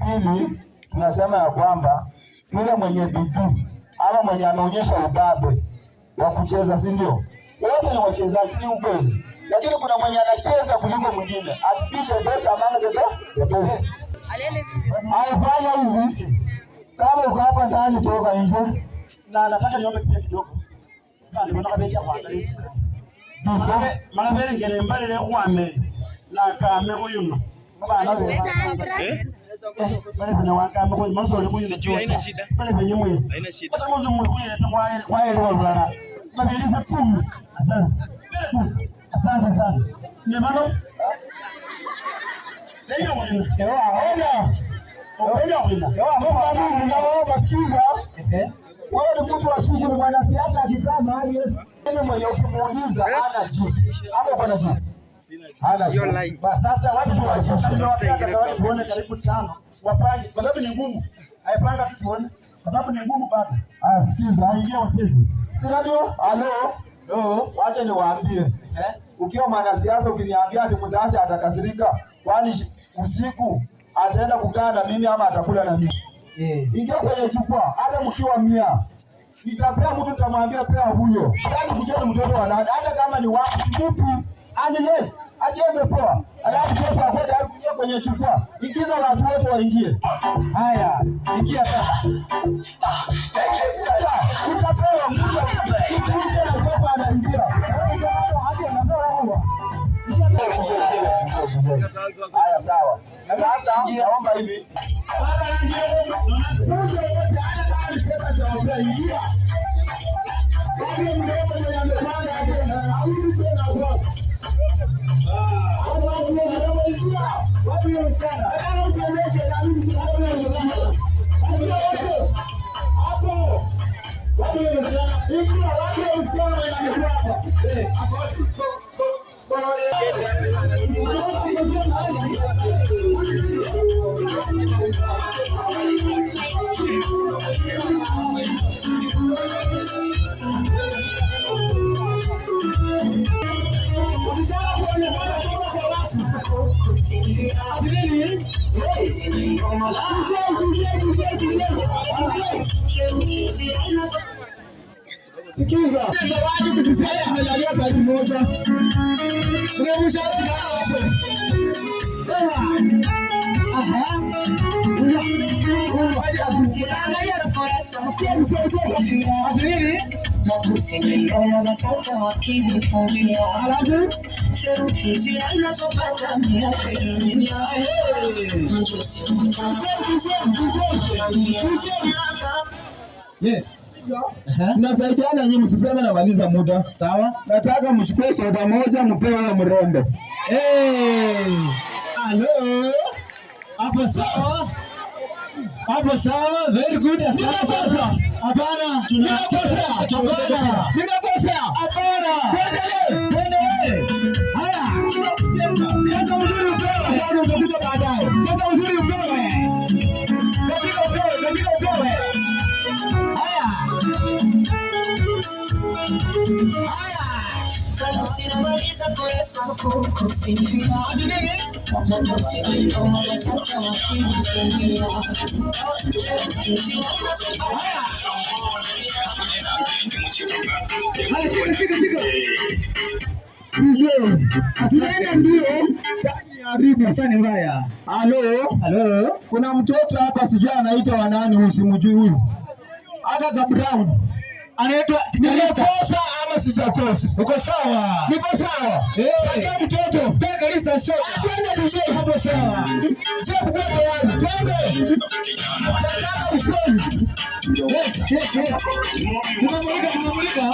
Pili, tunasema ya kwamba yule mwenye bidii ama mwenye ameonyesha ubabe wa kucheza, si ndio? Wote ni wachezaji, si ukweli? Lakini kuna mwenye anacheza kuliko mwingine. At be the best among the best. Aifanya hivi, kama uko hapa ndani, toka nje. Na nataka niombe pia kidogo. Kandi bona kabecha kwangalisa. Mala bere ngere mbalire khwame nakame khuyuno. Abana be. Bale bene wakame khuyu masole khuyu. Sijui haina shida. Bale benye mwezi. Haina shida. Sasa mwanzo mwekuyeta kwaelewa lulala. Mabiliza 10. Asante. Asante sana. Ni mano. Ndio mwina. Ona, Ndio mwina. mimi naomba sikiza. Wewe ni mtu wa shughuli, mwanasiasa akikaa mahali yeye mwenye ukimuuliza hana jibu. Ama uko na jibu? Hana jibu. Basi Sasa watu tuwajibishe. Watu tuone karibu 5 wapange, kwa sababu ni ngumu. Aipanga tu tuone, kwa sababu ni ngumu bado. Ah, sikiza. Ingia wacheze. Si ndio? Halo. Wacha niwaambie. Eh? Ukiwa mwanasiasa ukiniambia ati mzazi atakasirika, kwani usiku ataenda kukaa na mimi ama atakula na mimi? Ingia kwenye jukwaa, hata mkiwa 100. Nitapea mtu, nitamwambia pea huyo. Hataki kujua ni mtoto wa nani, hata kama ni wa mfupi, unless acheze poa. Alafu sasa akwe tayari kuingia kwenye jukwaa. Ingiza watu wote waingie. Haya, ingia sasa. Utapewa mtu mtu na sofa anaingia. Haya, sawa. Sasa naomba hivi. Mtu yeyote hata kama ni sema nitaombea, ingia. Wale mdogo mwenye amepanga hapo, hawezi tena hapo. Watu wote ingia. Watu wote sana. Hata uteleke na mimi tunaona Ingia wote. Hapo. Watu wote sana. Ingia watu wote sana mwenye amekuwa hapa. Ukitaka kuonekana toka kwa watu. Ati nini? DJ, DJ, DJ, DJ. Sikiza. Zawadi kusisema amelalia saizi moja. Unamshauri hapo. Sema. Aha. Angalia Ati nini? Alafu Yes. Tunasaidiana nyinyi, msiseme namaliza muda. Sawa. Nataka mchukue soda moja mpewe huyo mrembo. Hey. Hello. Hapo sawa. Hapo sawa. Very good. Asante. Nimekosea. Hapana. Nimekosea. Hapana. Nimekosea. Hapana. Tuendelee. Tuendelee. Haya. Cheza mzuri upewe. Bado utakuja baadaye. Cheza mzuri upewe. Katika upewe, katika upewe. Haya. Haya. Ati nini? Haya. Haya, shika, shika, shika. DJ. Tunaenda mbio. Sitaki niharibu. Sasa ni mbaya. Halo. Halo. Kuna mtoto hapa sijui anaitwa wa nani, usimjui huyu. Aka ka Brown. Anaitwa Nimekosa ama sijakosa? Uko sawa? Niko sawa. Eh. Patia mtoto. Kalista soda. Twende DJ. Hapo sawa. Jeff, kuwa tayari. Twende. Nataka ushoni. Yes, yes, yes. Tunamulika, tunamulika.